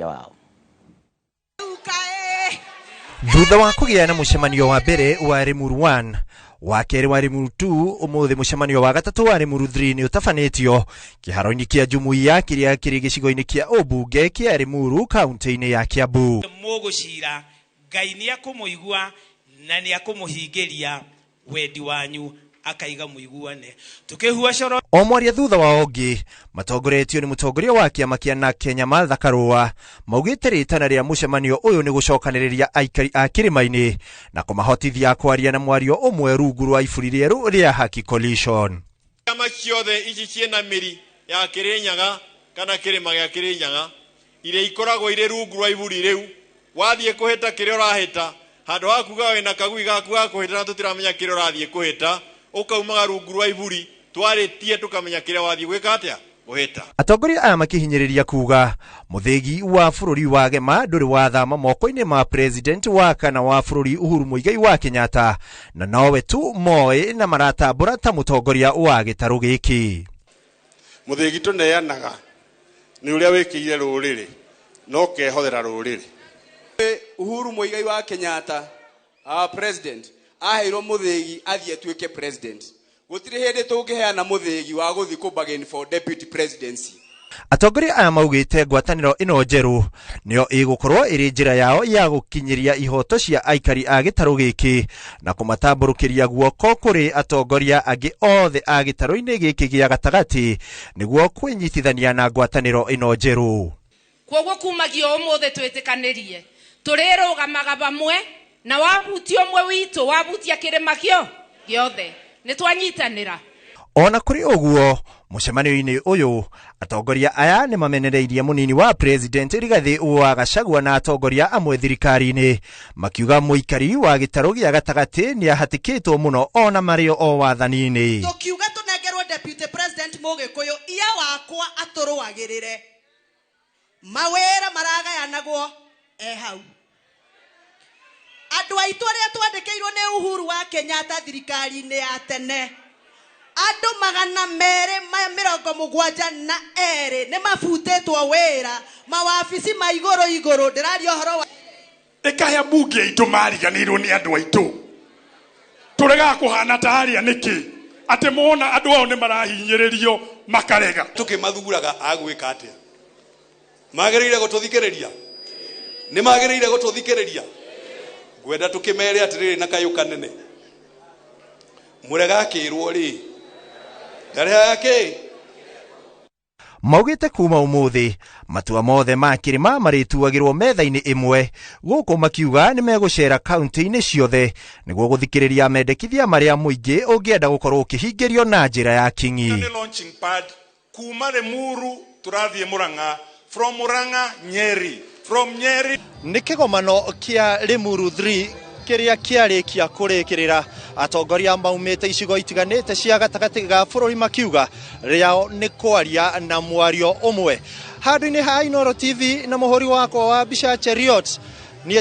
Mũtongoria wao. Thutha wa kũgĩa na mũcemanio wa mbere wa Limuru 1, wa kerĩ wa Limuru 2, ũmũthĩ mũcemanio wa gatatũ wa Limuru 3 nĩ ũtabanĩtio kĩharo-inĩ kĩa jumuiya kĩrĩa kĩrĩ gĩcigo-inĩ kĩa ũmbunge kĩa Limuru kaunti-inĩ ya Kiambu. Mũgũcira Ngai nĩ akũmũigua na nĩ akũmũhingĩria wendi wanyu, akaiga mũiguane tukĩhua coro. O mwaria thutha wa ũngĩ matongoretio nĩ mũtongoria wa kĩama kĩa NARC Kenya Martha Karua maugĩte rĩtana rĩa mũcemanio ũyũ nĩ gũcokanĩrĩria aikari a kĩrĩma-inĩ na kũmahotithia kwaria na mwario ũmwe rungu rwa iburi rĩerũ rĩa Haki Coalition. Ciama ciothe ici ciĩna mĩri ya Kĩrĩnyaga kana kĩrĩma gĩa Kĩrĩnyaga iria ikoragwo irĩ rungu rwa iburi rĩu, wathiĩ kũhĩta kĩrĩa ũrahĩta, handũ ha kuga wĩna kagui gaku ga kũhĩta na tũtiramenya kĩrĩa ũrathiĩ kũhĩta, ũkaumaga rungu rwa iburi twarĩtie tũkamenya kĩrĩa wathiĩ gwĩka atĩa kũhĩta. Atongoria aya makĩhinyĩrĩria kuga mũthĩgi wa bũrũri wa Gema ndũrĩ wathama moko-inĩ ma president wa kana wa bũrũri Uhuru Muigai wa Kenyatta, na nowe tu moĩ na maratambũra ta mũtongoria wa gĩtarũ gĩkĩ. Mũthĩgi tũneanaga nĩ ũrĩa wĩkĩire rũrĩrĩ no kehothera rũrĩrĩ. Uhuru Muigai wa Kenyatta, our president, aheirwo mũthĩgi athiĩ atuĩke president. Gũtirĩ hĩndĩ tũngĩheana mũthĩgi wa gũthiĩ kũ bargain for deputy presidency. Atongoria aya maugĩte ngwatanĩro ĩno njerũ nĩyo ĩgũkorwo ĩrĩ njĩra yao ya gũkinyĩria ihoto cia aikari a gĩtarũ gĩkĩ na kũmatambũrũkĩria guoko kũrĩ atongoria angĩ othe a gĩtarũ-inĩ gĩkĩ gĩa gatagatĩ nĩguo kwĩnyitithania na ngwatanĩro ĩno njerũ. Koguo kumagia ũmũthĩ twĩtĩkanĩrie tũrĩrũgamaga vamwe na wabutia ũmwe witũ wabutia kĩrĩma kĩo gĩothe nĩ twanyitanĩra. Ona kũrĩ ũguo, mũcemanio-inĩ ũyũ atongoria aya nĩ mamenereirie mũnini wa president Rigathĩ wa Gachagua na atongoria amwe thirikari-inĩ, makiuga mũikari wa gĩtarũ gĩa gatagatĩ nĩ ahatĩkĩtwo mũno ona marĩ o wathani-inĩ. Tũkiuga tũnengerwo deputy president mũgĩkũyũ ia wakwa atũrũagĩrĩre mawĩra maragayanagwo e hau. Andũ aitũ arĩa twandĩkĩirwo nĩ Uhuru wa Kenyatta thirikari-inĩ ya tene, andũ 272 nĩ mabutĩtwo wĩra mawabici ma igũrũ igũrũ. Ndĩraria ũhoro wa ĩkaya mbunge aitũ mariganĩirwo nĩ andũ aitũ, tũregaga kũhana ta arĩa nĩkĩ atĩ mona andũ ao nĩ marahinyĩrĩrio makarega. Tũkĩmathuraga agwĩka atĩa? Magĩrĩire gũtũthikĩrĩria? Nĩ magĩrĩire gũtũthikĩrĩria? Ngwenda tũkĩmere atĩrĩrĩ na kayũ kanene, mũrega akĩrwo rĩ ndarĩhaga kĩ? Maugĩte kuma ũmũthĩ matua mothe ma kĩrĩma marĩtuagĩrwo metha-inĩ ĩmwe, gũkũ makiuga nĩ megũcera kaunti-inĩ ciothe nĩguo gũthikĩrĩria mendekithia marĩa mũingĩ ũngĩenda gũkorwo ũkĩhingĩrio na njĩra ya king'i. Nĩ launching pad kuma Limuru tũrathiĩ Murang'a, from Murang'a Nyeri, from Nyeri. Nĩ kĩgomano kĩa Limuru 3 kĩrĩa kĩarĩkia kũrĩkĩrĩra, atongoria maumĩte icigo itiganĩte cia gatagatĩ ga bũrũri makiuga rĩao nĩ kwaria na mwario ũmwe. Handũ-inĩ ha Inooro TV na mũhũri wakwa wa mbica Cheriot, niĩ